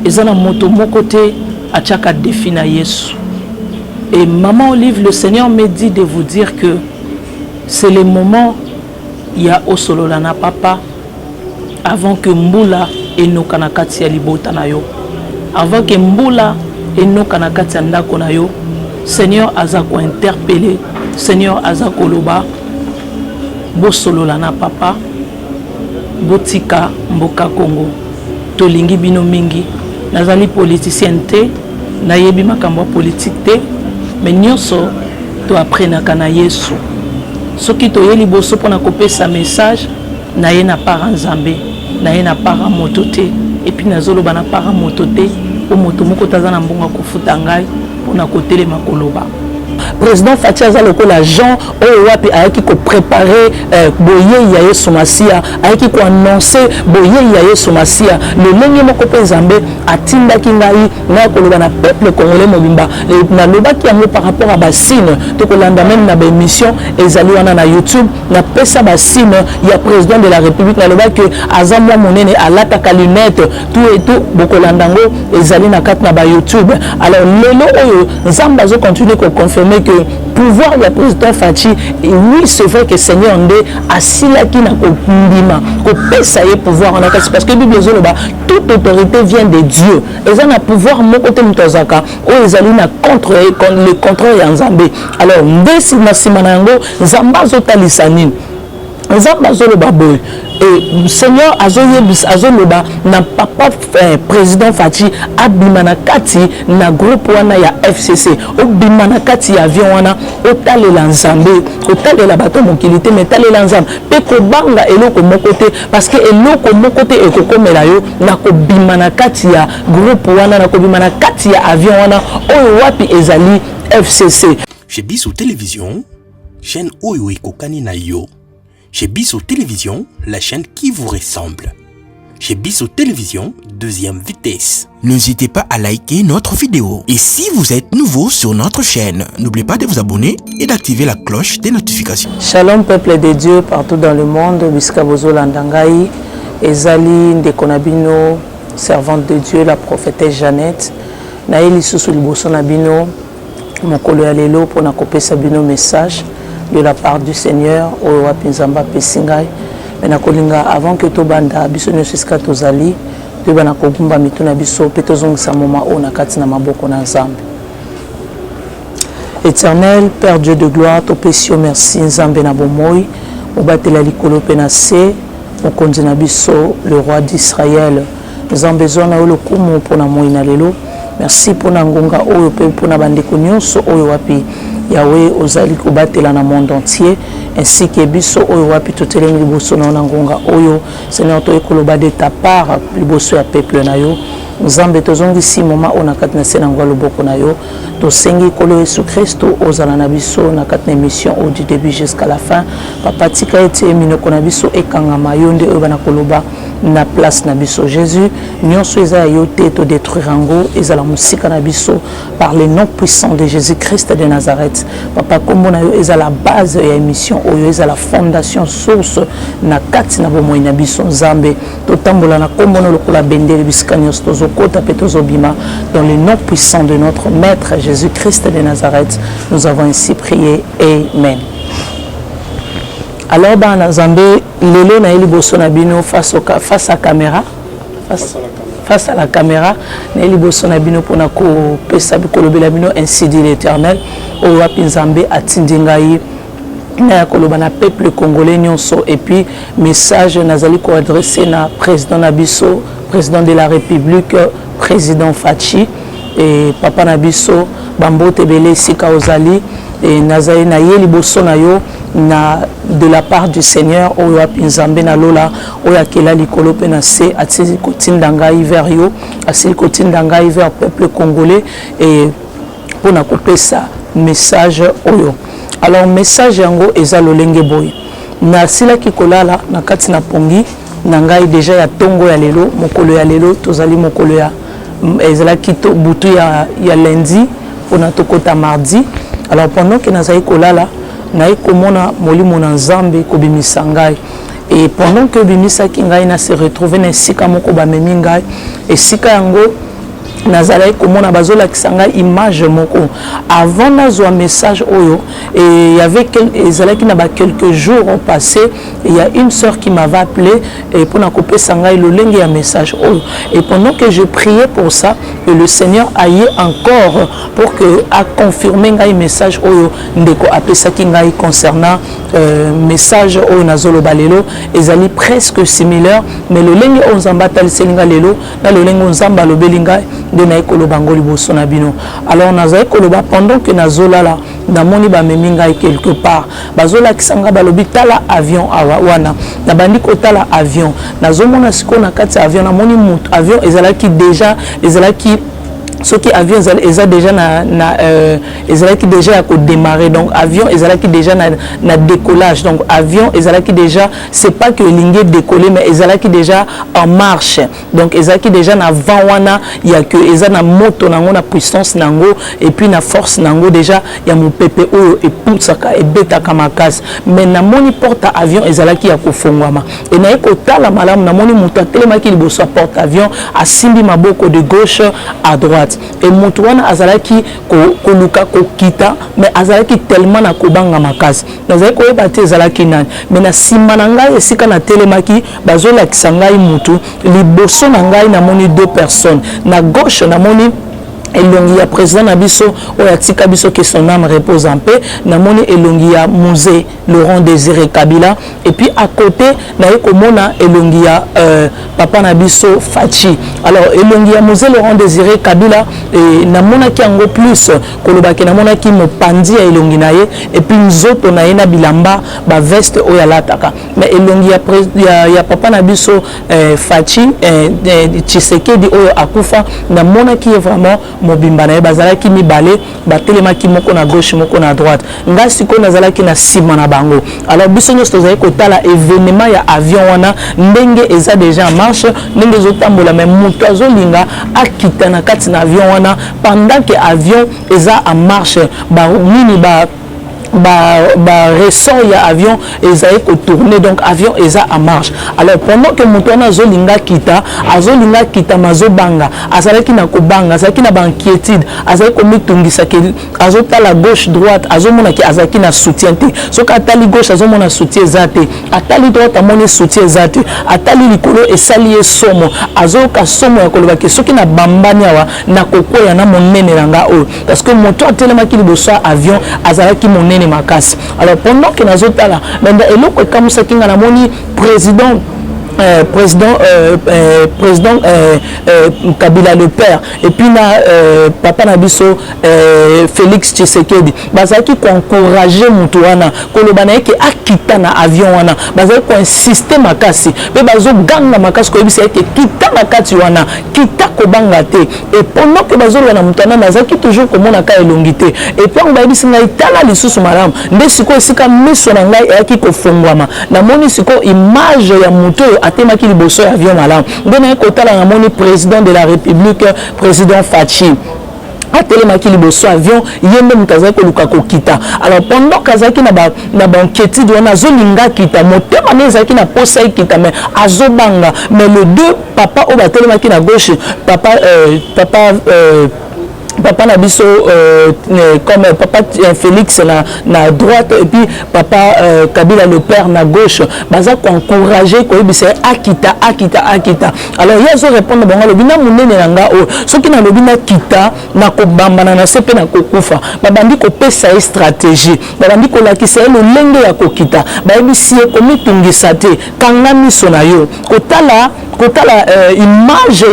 Eza na moto moko te atiaka defi na Yesu. Et maman Olive, le Seigneur me dit de vous dire que c'est le moment ya osolola na papa avant que mbula enoka na kati ya libota na yo, avant que mbula enoka na kati ya ndako na yo. Seigneur aza ko interpeller, Seigneur aza koloba bosolola na papa, botika mboka Congo. Tolingi bino mingi. Nazali politicienne te, nayebi makambo ya politique te, mais nyonso to apprenaka na Yesu. Soki toye liboso mpona kopesa message, naye na part ya Nzambe, naye na part ya moto te. Et puis nazoloba na part ya moto te, mpo moto moko te aza na mbongo ya kofuta ngai mpona kotelema koloba. Président Fatshi aza lokola Jean oyo wapi ayaki koprépare boyei ya Yesu Masiya, ayaki koannonce boyei ya Yesu Masiya. Lolenge moko mpe Nzambe atindaki ngai ngai koloba na peuple congolais mobimba. Nalobaki yango par rapport à basigne, tokolanda même na baémission ezali wana na YouTube. Napesa basigne ya président de la République, nalobaki aza mwa monene, alataka lunette, tout et tout. Bokolanda yango, ezali na kati na baYouTube. Alors lelo oyo Nzambe azocontinue koconfirme que pouvoir ya président Fatshi, oui, c'est vrai que Seigneur nde asilaki na kondima kopesa ye pouvoir wana, kasi parce que Bible ezoloba toute autorité vient de Dieu. Eza na pouvoir moko te moto azalaka oyo ezali na contre le contraire ya Nzambe. Alors nde na nsima na yango, Nzambe azotalisa nini? Nzambe azoloba boye, Seigneur azoyebisa, azoloba na papa président Fatshi abima na kati na groupe wana ya FCC, obima na kati ya avion wana, otalela Nzambe, kotalela bato mokili te, mais talela Nzambe, mpe kobanga eloko moko te, parce que eloko moko te ekokomela yo na kobima na kati ya groupe wana, na kobima na kati ya avion wana oyo wapi ezali FCC. Chez Biso Télévision, chaîne oyo ekokani na yo. Chez Biso Télévision, la chaîne qui vous ressemble. Chez Biso Télévision, deuxième vitesse. N'hésitez pas à liker notre vidéo. Et si vous êtes nouveau sur notre chaîne, n'oubliez pas de vous abonner et d'activer la cloche des notifications. Shalom peuple de Dieu partout dans le monde, bisika bozolanda ngai, ezali ndeko na bino, servante de Dieu, la prophétesse Jeannette. Naye lisusu liboso na bino mokolo ya lelo mpona kopesa bino message de la part du Seigneur oyo wapi Nzambe apesi ngai. Me nakolinga, avant que tobanda, biso nyonso esika tozali toyeba kogumba mitu na biso mpe tozongisa moma oyo na kati na maboko na Nzambe. Éternel Père, Dieu de gloire, topesi yo merci, Nzambe na bomoi, mobatela likolo mpe na se, mokonzi na biso, le roi d'Israël. Nzambe, ezwa na yo lokumu mpona moi na lelo. Merci mpona ngonga oyo mpe mpona bandeko nyonso oyo wapi Yawe ozali kobatela na monde entier, ainsi que biso oyo wapi totelemi liboso na yo na ngonga oyo. Seigneur, toyei koloba de ta part liboso ya peuple na yo. Nzambe, tozongisi moma oyo na kati na se na yango ya loboko na yo. Tosengi, Nkolo Yesu Kristo, ozala na biso na kati na émission oyo du début jusqu'à la fin. Papa, tika ete minoko na biso ekangama, yo nde oyo bana koloba na place na biso. Jésus, nyonso eza ya yo te, todétruire yango, ezala mosika na biso par le nom puissant de Jésus Christ de Nazareth. Papa, nkombo na yo ezala base ya émission oyo, ezala fondation, source na kati na bomoi na biso. Nzambe, totambola na nkombo na lokola bendele bisika nyonso tozokota mpe tozobima. Dans le nom puissant de notre maître Jésus Christ de Nazareth, nous avons ainsi prié. Amen. Alors bana Nzambe, lelo naye liboso na bino face à caméra, face à la caméra, naye liboso na bino mpona kopesa, kolobela bino ainsi dit l'Éternel oyo wapi Nzambe atindi ngai naya koloba na peuple congolais nyonso. Et puis message nazali koadresse na président na biso, président de la République, président Fatshi e papa na biso, bambote ebele esika ozali. E nazali na ye liboso na yo na de la part du Seigneur oyo wapi Nzambe na lola oyo akela likolo mpe na se asili kotinda ngai vers yo, asili kotinda ngai vers peuple congolais e mpona kopesa message oyo. Alors message yango eza lolenge boye: nasilaki kolala na kati na pongi na ngai déjà ya ntongo ya lelo, mokolo ya lelo tozali mokolo ya ezalaki to butu ya lundi mpona tokɔta mardi. Alors pendant que nazali kolala, naye komona molimo na Nzambe kobimisa ngai. Et pendant que obimisaki ngai, na se retrouve na esika moko, bamemi ngai esika yango. Nazalaki komona bazolakisa ngai image moko avant nazwa message oyo. Et y avait ezalaki na ba quelques jours passé, il y a une sœur qui m'avait appelé et mpona kopesa ngai lolenge ya message oyo. Et pendant que je priais pour ça, et le Seigneur aye encore pour que aconfirme ngai message oyo ndeko apesaki ngai concernant message oyo nazoloba lelo. Ezali presque similaire, mais lolenge oyo Nzambe ataliseli ngai lelo na lolenge oyo Nzambe alobeli ngai nde naye koloba ngo liboso na bino. Alors nazali koloba, pendant que nazolala, namoni bamemi ngai quelque part, bazolakisa ngai, balobi: "Tala avion awa." Wana nabandi kotala avion, nazomona sikoyo na kati ya avion namoni motu. Avion ezalaki déjà, ezalaki soki avion eza déjà na ezalaki déjà ya kodémarrer, donc avion ezalaki déjà na décollage. Donc avion ezalaki déjà, c'est pas que elingi décoller, mais ezalaki déjà en marche. Donc ezalaki déjà na vent wana ya que eza na moto nango, na puissance nango et puis na force nango déjà ya mopepe oyo epusaka, ebetaka makasi. Mais namoni porte avion ezalaki ya kofongwama e naye kotala malamu, namoni moto atelemaki liboso ya porte avion, asimbi maboko de gauche à droite. E moto wana azalaki koluka kokita, mais azalaki tellement na kobanga makasi, nazalaki koyeba te ezalaki nani. Mais na nsima na ngai, esika natelemaki, bazolakisa ngai motu. Liboso na ngai namoni deux personnes. Na gauche namoni elongi ya président na biso oyo atika biso, que son âme repose en paix. Namoni elongi ya Mzee Laurent Désiré Kabila. Et puis à côté naye komona elongi ya papa na biso Fatshi. Alors elongi ya Mzee Laurent Désiré Kabila, namonaki yango plus kolobaki, namonaki mopanzi ya elongi na ye et puis nzoto na ye na bilamba, baveste oyo alataka. Mais elongi ya papa na biso Fatshi Tshisekedi oyo akufa, namonaki ye vraiment mobimba na ye. Bazalaki mibale, batelemaki moko na gauche, moko na droite. Ngai sikoyo nazalaki na nsima na bango. Alors biso nyonso tozali kotala événement ya avion wana, ndenge eza déjà en marche, ndenge ezotambola. Mais moto azolinga akita na kati na avion wana pendant que avion eza en marche, banini ba ressort ya avion ezali kotourner, donc avion eza en marche. Alors pendant que moto wana azolinga kita, azolinga kita, ma azobanga, azalaki na kobanga, azalaki na bainquiétude, azalaki komitungisa ke azotala gauche, droite, azomona ke azalaki na soutien te. Soki atali gauche, azomona soutien eza te. Atali droite, amoni soutien eza te. Atali likolo, esali ye somo, azoyoka somo ya koloba ke soki na bambani awa, nakokweya na monene na nga oyo, parce que moto atelemaki liboso ya avion azalaki monene makasi. Alors pendant que nazotala benda, eloko ekamusaki nga, namoni président Kabila le père et puis na papa na biso Félix Tshisekedi bazalaki koencourager motu wana, koloba na ye ke akita na avion wana. Bazalaki koinsister makasi mpe bazoganga makasi koyebisa ye ke kita na kati wana, kita, kobanga te. Et pendant que bazoloba na motu wana, nazalaki toujours komona ka elongi te. Et puis yango bayebisi ngai: "Tala lisusu malamu." Nde sikoyo esika miso na ngai eyaki kofungwama, namoni sikoyo image ya motu oyo atemaki liboso ya avion malamu. Nde naye kotala, namoni président de la République, président Fatshi, atelemaki liboso avion. Ye nde moto azalaki koluka kokita. Alors pendant kazalaki na bainquiétude wana, azolinga kita, motema nde ezalaki na posa ekita, mais azobanga. Mais le deux papa oyo batelemaki na gauche, papa na biso comme papa Félix na droite et puis papa Kabila le père na gauche, baza koencourager, koyebisa ye akita, akita, akita. Alors ye azorépondre bango, alobi: "Na monene na nga oyo, soki nalobi nakita, nakobambana na se mpe nakokufa." Babandi kopesa ye stratégie, babandi kolakisa ye lolenge ya kokita. Bayebisi ye: "Komitungisa te, kanga miso na yo, kotala image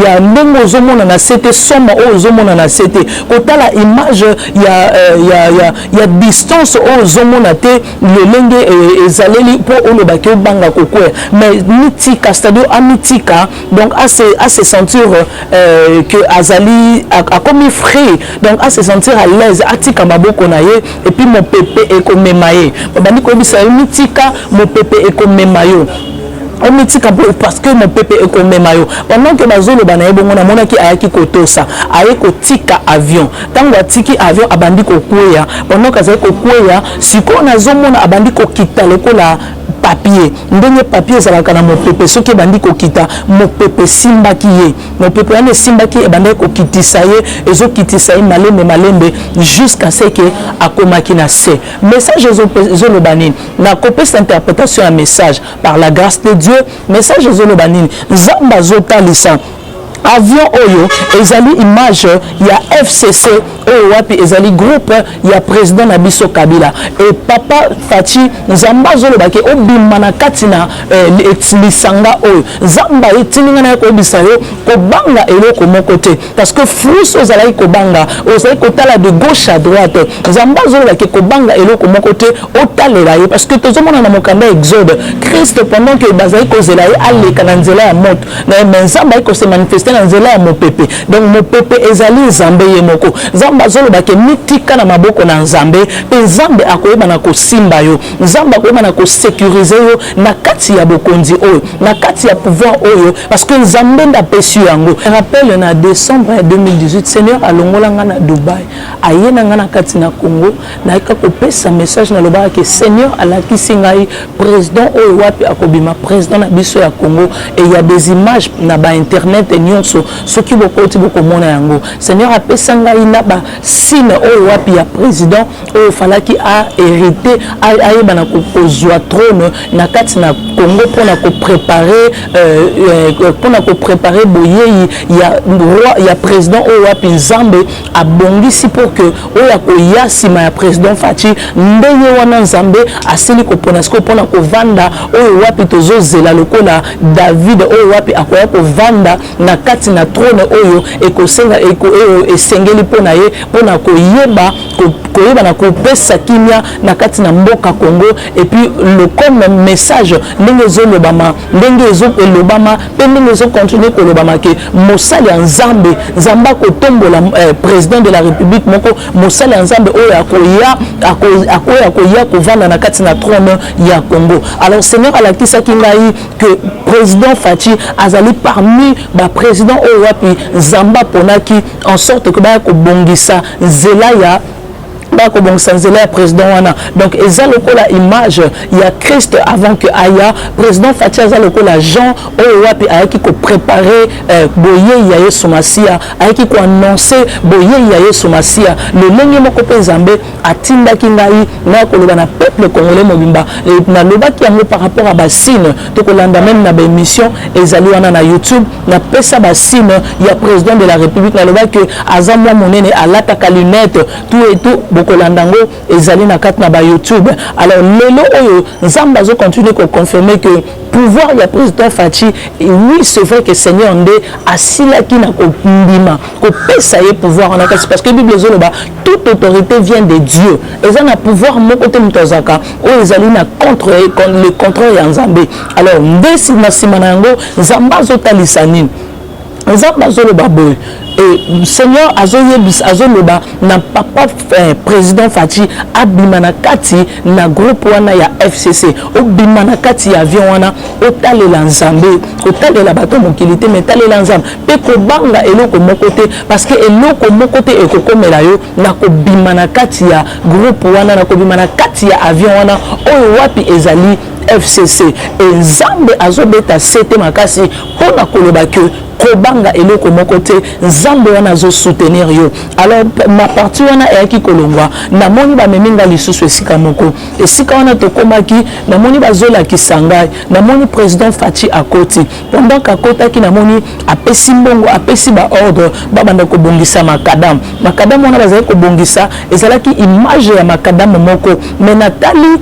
ya ndenge ozomona na se te, somo oyo ozomona na se te, kotala image ya distance oyo ozomona te, lolenge ezaleli mpo olobaki obanga kokwea, mais mitika." C'est-à-dire amitika, donc ase sentir que azali akomi free, donc ase sentir à l'aise, atika maboko na ye et puis mopepe ekomema ye. Babandi koyebisa ye: "Mitika, mopepe ekomema yo, omitika parce que mopepe ekomema yo." Pendant que bazoloba na ye bongo, namonaki ayaki kotosa, aye kotika avion. Ntango atiki avion, abandi kokweya. Pendant que azali kokweya, sikoyo nazomona abandi kokita lokola papier, ndenge papier ezalaka na mopepe, soki ebandi kokita, mopepe esimbaki ye, mopepe wana esimbaki, ebandaki kokitisa ye, ezokitisa ye malembe malembe jusqu'à ce que akomaki na se. Message ezoloba nini? Nakopesa interprétation ya message par la grâce de Dieu. Message ezoloba nini? Nzambe azotalisa avion oyo ezali image ya FCC, oyo wapi ezali groupe ya président na biso Kabila e papa Fatshi. Nzambe azoloba ke obima na kati na lisanga oyo. Nzambe etindi ngai na koyebisa yo, kobanga eloko moko te, parce que frousse ozalaki kobanga, ozalaki kotala de gauche à droite. Nzambe azoloba ke kobanga eloko moko te, otalela ye, parce que tozomona na mokanda Exode, Christ, pendant que bazali kozela ye aleka na nzela ya moto, mais Nzambe ayi kose manifester na nzela ya mopepe. Donc mopepe ezali Nzambe ye moko. Nzambe azoloba ke mitika na maboko na Nzambe, mpe Nzambe akoyeba na kosimba yo, Nzambe akoyeba na kosécuriser yo na kati ya bokonzi oyo, na kati ya pouvoir oyo, parce que Nzambe nde apesi yo yango. Rappel, na décembre ya 2018, Seigneur alongola nga na Dubai, aye na nga na kati na Congo. Nayaka kopesa message, nalobaka ke Seigneur alakisi ngai président oyo wapi akobima président na biso ya Congo. E ya des images na bainternet nyonso, soki bokoti bokomona yango. Seigneur apesa ngai na basigne oyo wapi ya président oyo falaki ahériter, ayeba na kozwa trône na kati na Congo mpona kopréparer boyei ya roi, ya président oyo wapi Nzambe abongisi pour que oyo akoya nsima ya président Fatshi. Ndenge wana Nzambe asili kopona sikoyo mpona kovanda, oyo wapi tozozela lokola David, oyo wapi akoya kovanda na kati na trône oyo ekosenga, oyo esengeli mpona ye, mpona koyeba na kopesa kimia na kati na mboka Congo. Et puis le comme message ndenge ezolobama, ndenge elobama mpe ndenge ezocontinuer kolobama ke mosali ya Nzambe, Nzambe akotombola président de la République moko, mosali ya Nzambe oyo akoya kovanda na kati na trône ya Congo. Alors Seigneur alakisaki ngai que président Fatshi azali parmi baprésident oyo wapi Nzambe aponaki en sorte que baya kobongisa nzela ya président wana. Donc eza lokola image ya Christ avant que aya. Président Fatshi aza lokola Jean oyo wapi ayaki kopréparer boyei ya Yesu Masiya, ayaki koannoncer boyei ya Yesu Masiya. Lolenge moko mpe Nzambe atindaki ngai naya koloba na peuple congolais mobimba. Nalobaki yango par rapport à basigne. Tokolanda même na baémission ezali wana na YouTube, napesa basigne ya président de la République. Nalobaki aza mwa monene, alataka lunette, tout et tout. Bokolanda yango, ezali na kati na bayoutube. Alors lelo oyo Nzambe azocontinuer koconfirmer que pouvoir ya président Fatshi, oui, c'est vrai que Seigneur nde asilaki na kondima kopesa ye pouvoir wana kasi, parce que Bible ezoloba: toute autorité vient de Dieu. Eza na pouvoir moko te moto azalaka oyo ezali na contre le contraire ya Nzambe. Alors nde na nsima na yango, Nzambe azotalisa nini? Nzambe azoloba boye, e Seigneur azoyebisa, azoloba na papa président Fatshi abima na kati na groupe wana ya FCC, obima na kati ya avion wana, otalela Nzambe, kotalela bato mokili te, mais talela Nzambe, mpe kobanga eloko moko te, parce que eloko moko te ekokomela yo na kobima na kati ya groupe wana, na kobima na kati ya avion wana oyo wapi ezali FCC. E Nzambe azobeta sete makasi mpona koloba ke kobanga eloko moko te, Nzambe wana azosoutenir yo. Alors ma partie wana eyaki kolongwa, namoni bamemi nga lisusu esika moko. Esika wana tokomaki, namoni bazolakisa ngai, namoni président Fatshi akoti. Pendant kakotaki, namoni apesi mbongo, apesi baordre babanda kobongisa macadam. Macadam wana bazali kobongisa, ezalaki image ya macadam moko, mais natali,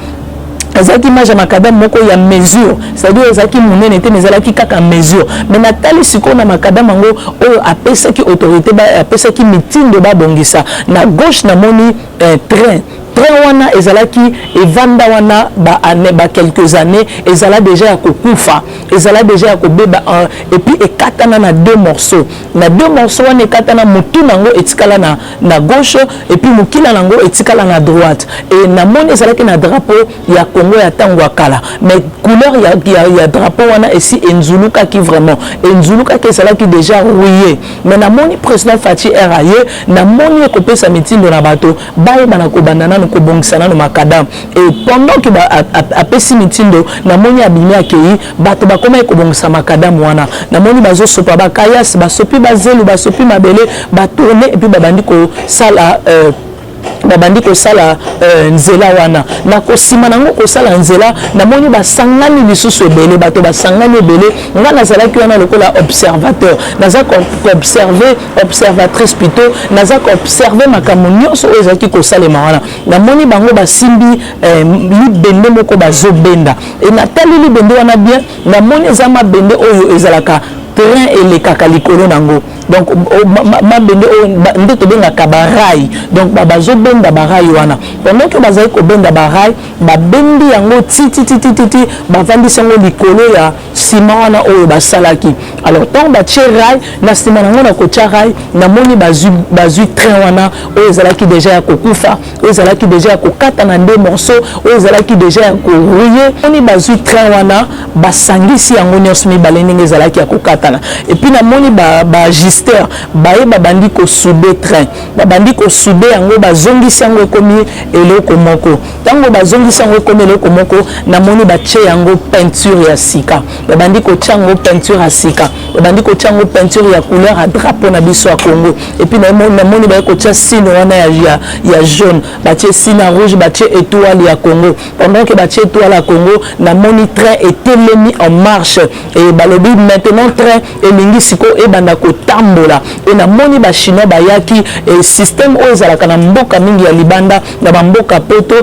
ezalaki image ya macadam moko ya mesure, c'est-à-dire ezalaki monene te, mais ezalaki kaka mesure. Mais natali sikoyo na macadam yango oyo apesaki autorité, apesaki mitindo babongisa, na gauche namoni train wana ezalaki evanda wana ba quelques années, ezala déjà ya kokufa, ezala déjà ya kobeba, et puis ekatana na deux morceaux. Na deux morceaux wana ekatana, motu nango etikala na gauche et puis mokila nango etikala na droite. E namoni ezalaki na drapeau ya Congo ya ntango ya kala, mais couleur ya drapeau wana esi enzulukaki, vraiment enzulukaki, ezalaki déjà rouillé. Mais namoni président Fatshi aye, namoni ekopesa mitindo na bato bayeba na kobanda nano. nanu kobongisa nanu macadam. Et pendant que apesi mitindo, namoni abimi, akei, bato bakomaki kobongisa macadam wana. Namoni bazosopa bakayasi, basopi bazelu, basopi mabele, batourne, et puis babandi kosala nzela wana. Na kosima nango kosala nzela, namoni basangani lisusu ebele, bato basangani ebele. Nga nazalaki wana lokola observateur, naza koobserve, observatrice plutôt, naza koobserve makambo nyonso oyo ezalaki kosalema wana. Namoni bango basimbi libende moko, bazobenda. E natali libende wana bien, namoni eza mabende oyo ezalaka train elekaka likolo nango, donc mabende oyo nde tobengaka barails. Donc bazobenda barails wana. Pendant que bazali kobenda barails, babendi yango tititititi, bavandisi yango likolo ya nsima wana oyo basalaki. Alors ntango batie rail na nsima nango, na kotia rail, namoni bazwi train wana oyo ezalaki déjà ya kokufa, oyo ezalaki déjà ya kokata na nde morceau, oyo ezalaki déjà ya korouiller. Namoni bazwi train wana, basangisi yango nyonso mibale ndenge ezalaki ya kokatana. Et puis namoni baajusteur baye, babandi kosouder train, babandi kosouder yango, bazongisi yango, ekomi eloko moko. Ntango bazongisi yango, ekomi eloko moko, namoni batie yango peinture ya sika, babandi kotia yango peinture ya sika, babandi kotia yango peinture ya couleur ya drapeau na biso ya Congo. Et puis namoni baye kotia signe wana ya jaune, batie signe ya rouge, batie étoile ya Congo. Pendant que batie étoile ya Congo, namoni train etelemi en marche e balobi maintenant train elingi sikoyo ebanda kotambola. E namoni Bachinois bayaki. E système oyo ezalaka na mboka mingi ya libanda, na bamboka poto,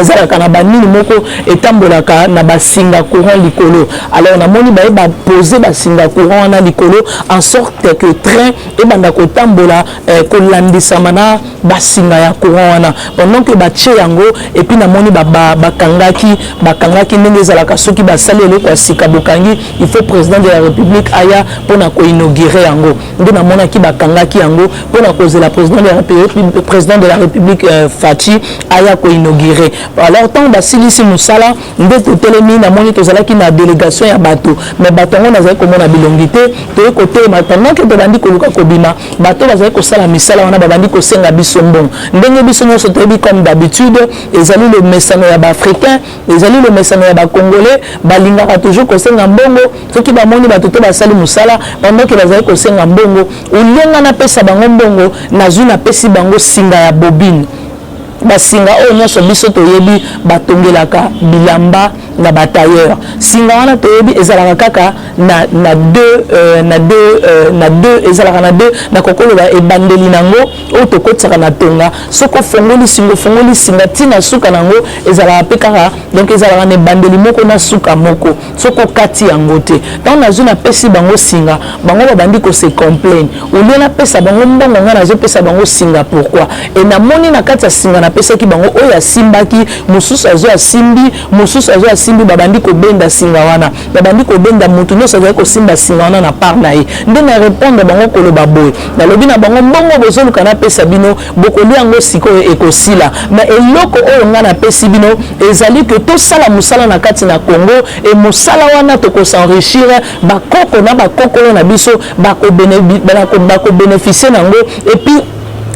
ezalaka na banini moko etambolaka na basinga courant likolo. Alors namoni baye bapose basinga courant wana likolo, en sorte que train ebanda kotambola kolandisama na basinga ya courant wana. Pendant que batie yango, et puis namoni bakangaki ndenge ezalaka soki basali eloko ya sika, bokangi, il faut président de la République aya mpona koinaugurer yango. Nde namonaki bakangaki yango mpona kozela président de la République Fatshi aya koinaugurer. Alors ntango basilisi mosala, nde totelemi. Namoni tozalaki na délégation ya bato, mais bato yango nazali komona bilongi te. Toye kotelema. Pendant que tobandi koluka kobima, bato bazali kosala misala wana babandi kosenga biso mbongo. Ndenge biso nyonso toyebi, comme d'habitude, ezali le mesano ya Baafricain, ezali le mesano ya Bacongolais, balingaka toujours kosenga mbongo soki bamoni bato to basali mosala. Pendant que bazali kosenga mbongo, olenga napesa bango mbongo, nazwi, napesi bango singa ya bobine, basinga oyo nyonso biso toyebi batongelaka bilamba na batailleur. Singa wana toyebi ezalaka kaka na deux, ezalaka na deux, na kokoloba ebandeli nango oyo tokotisaka na tonga. Soki ofongoli singa, ofongoli singa ntina suka nango, ezalaka mpe kaka, donc ezalaka na ebandeli moko na suka moko, soki okati yango te. Ntango nazwi, napesi bango singa, bango babandi kose complaindre: au lieu napesa bango mbongo, ngai nazopesa bango singa, pourquoi? E namoni na kati ya singa napesaki bango, oyo asimbaki, mosusu azwi, asimbi, mosusu azwi, asimbi. Babandi kobenda singa wana, babandi kobenda, motu nyonso azali kosimba singa wana na part na ye. Nde na répondre bango koloba boye, nalobi na bango: mbongo bozoluka napesa bino, bokolia yango sikoyo, ekosila. Mais eloko oyo ngai napesi bino ezali ke tosala mosala na kati na Congo. E mosala wana tokos'enrichir, bakoko na bakokolo na biso bakobénéficier nango, et puis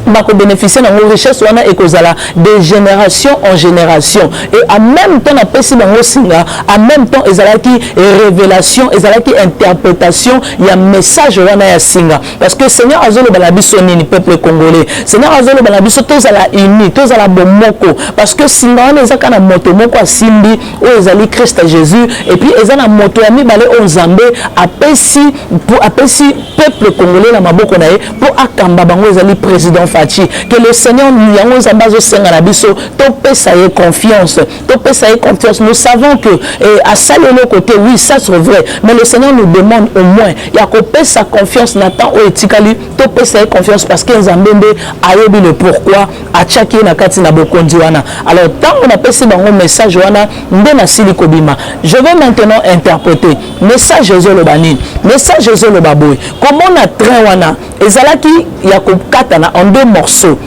bakobénéficie nango, richesse wana ekozala de génération en génération. Et en même temps napesi bango singa, en même temps ezalaki révélation, ezalaki interprétation ya message wana ya singa. Parce que Seigneur azoloba na biso nini? Peuple congolais, Seigneur azoloba na biso tozala uni, tozala bomoko, parce que singa wana eza kaka na moto moko asimbi, oyo ezali Christ Jésus. Et puis eza na moto ya mibale oyo Nzambe apesi peuple congolais na maboko na ye mpo akamba bango, ezali président Fatshi. Que le Seigneur, yango Nzambe azosenga na biso topesa ye confiance, topesa ye confiance. Nous savons que asali eloko te, oui, ça c'est vrai, mais le Seigneur nous demande au moins ya kopesa confiance na temps oyo etikali. Topesa ye confiance, parce que Nzambe nde ayebi le pourquoi atiaki ye na kati na bokonzi wana. Alors ntango napesi bango message wana, nde nasili kobima. Je vais maintenant interpréter message. Ezoloba nini? Message ezoloba boye: komona train wana ezalaki ya kokatana en deux morceaux.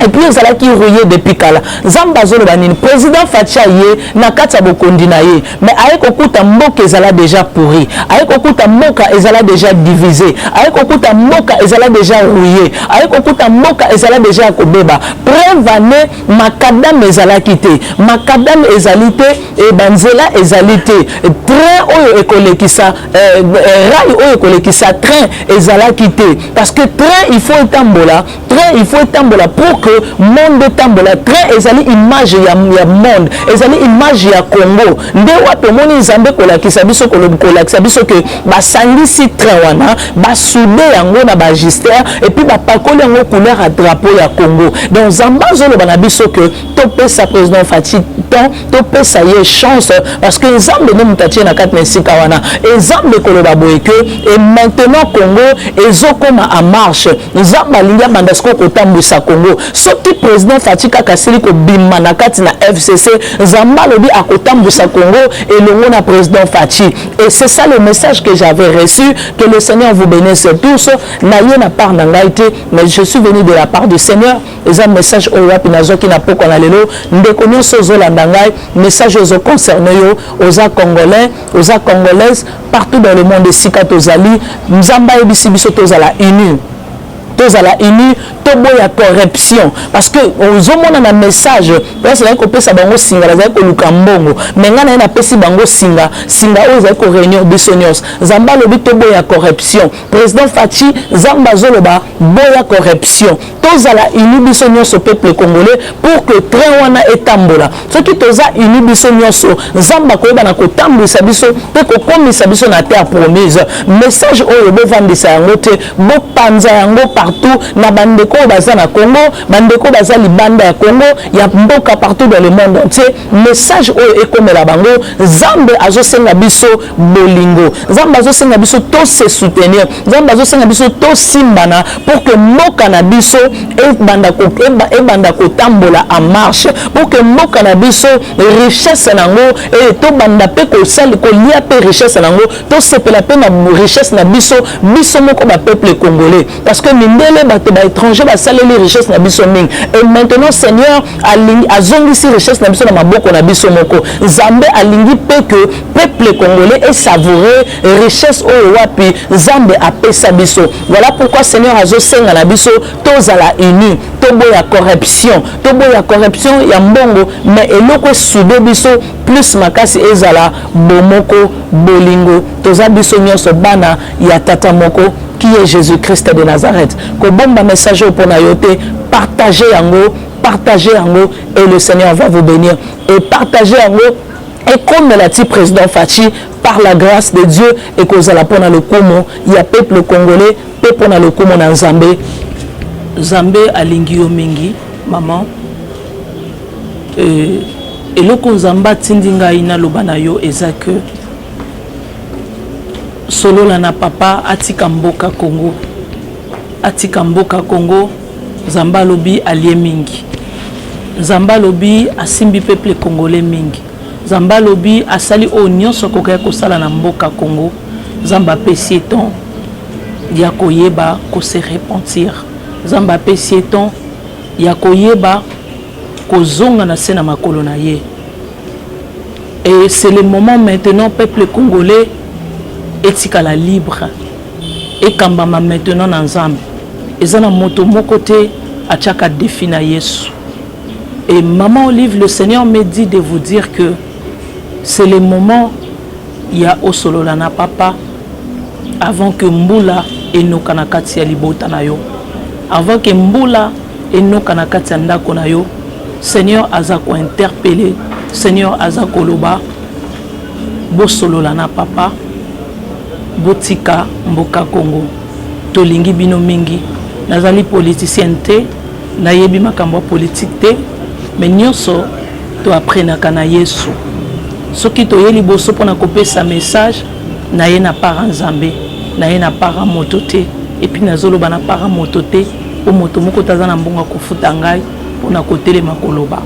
Et puis ezalaki rouillé depuis kala. Nzambe azoloba nini? Président Fatshi aye na kati ya bokondi na ye, mais aye kokuta mboka ezala déjà pourri, aye kokuta mboka ezala déjà divisé, aye kokuta mboka ezala déjà rouillé, aye kokuta mboka ezala déjà ya kobeba. Preuve ane, macadam ezalaki te, macadam ezali te, e banzela ezali te, train oyo ekolekisa rail oyo ekolekisa train ezalaki te, parce que train, il faut etambola, train, il faut etambola pour que monde etambola. Train ezali image ya monde, ezali image ya Congo. Nde wapi omoni Nzambe kolakisa biso, kolakisa biso ke basangisi train wana, basoude yango na baajusteur et puis bapakoli yango couleur ya drapeau ya Congo. Donc Nzambe azoloba na biso ke topesa président Fatshi temps, topesa ye chance, parce que Nzambe nde moto atie na kati na esika wana. E Nzambe koloba boye ke e maintenant Congo ezokoma en marche. Nzambe alingi abanda sikoyo kotambwisa Congo. Soki président Fatshi kaka asili kobima na kati na FCC, Nzambe alobi akotambwisa Congo elongo na président Fatshi. Et c'est ça le message que j'avais reçu. Que le Seigneur vous bénisse tous. Na ye na part na ngai te, mais je suis venu de la part du Seigneur. Eza message oyo wapi nazwaki na pokwa na lelo. Ndeko nyonso ozolanda ngai, message ozoconcerne yo, oza Congolais, oza Congolaise, partout dans le monde esika tozali, Nzambe ayebisi biso tozala uni, tozala uni, toboya corruption, parce que ozomona na message place ezali kopesa bango singa, bazali koluka mbongo, mais ngai na ye napesi bango singa, singa oyo ezali koréunir biso nyonso. Nzambe alobi toboya corruption. Président Fatshi, Nzambe azoloba boya corruption, tozala uni biso nyonso, peuple congolais, pour que train wana etambola. Soki toza uni biso nyonso, Nzambe akoyeba na kotambwisa biso mpe kokomisa biso na terre promise. Message oyo, bovandisa yango te, bopanza yango partout na bandeko oyo baza na Congo, bandeko oyo baza libanda ya Congo, ya mboka, partout dans le monde entier. Message oyo ekomela bango. Nzambe azosenga biso bolingo, Nzambe azosenga biso tose soutenir, Nzambe azosenga biso tosimbana pour que mboka na biso ebanda kotambola en marche, pour que mboka na biso, richesse nango e tobanda mpe kolia mpe richesse nango, tosepela mpe na richesse na biso, biso moko bapeuple congolais, parce que mindele, bato baétranger basaleli richesse na biso mingi. Et maintenant Seigneur alingi azongisi richesse na biso na maboko na biso moko. Nzambe alingi mpe que peuple congolais esavoure richesse oyo wapi Nzambe apesa biso. Voilà pourquoi Seigneur azosenga na biso tozala uni, toboya corruption, toboya corruption ya mbongo, mais eloko esoude biso plus makasi ezala bomoko, bolingo. Toza biso nyonso bana ya tata moko, qui est Jésus-Christ de Nazareth. Kobomba message oyo mpona yo te, partage yango, partagez yango et le Seigneur va vous bénir. Et partagez yango ekomela ti président Fatshi. Par la grâce de Dieu, ekozala mpona lokumu ya peuple congolais mpe mpona lokumu na Nzambe. Nzambe alingi yo mingi, mama. Eloko Nzambe atindi ngai naloba na yo eza ke solola na papa, atika mboka Congo, atika mboka Congo. Nzambe alobi alie mingi, Nzambe alobi asimbi peuple congolais mingi, Nzambe alobi asali oyo nyonso akokaki kosala na mboka Congo. Nzambe apesi ye temps ya koyeba kose repentir, Nzambe apesi ye temps ya koyeba kozonga na se na makolo na ye. Et c'est le moment maintenant, peuple congolais etikala libre, ekambama maintenant na Nzambe. Eza na moto moko te atiaka défi na Yesu. Et maman Olive, le Seigneur me dit de vous dire que c'est le moment ya osolola na papa avant que mbula enoka na kati ya libota na yo, avant que mbula enoka na kati ya ndako na yo. Seigneur aza kointerpeller, Seigneur aza koloba bosolola na papa, botika mboka Congo. Tolingi bino mingi. Nazali politicien te, nayebi makambo ya politike te, mais nyonso toapprenaka na Yesu. Soki toye liboso mpona kopesa message na ye na part ya Nzambe, na ye na part ya moto te. Et puis nazoloba na part ya moto te, po moto moko te aza na mbongo ya kofuta ngai mpona kotelema koloba.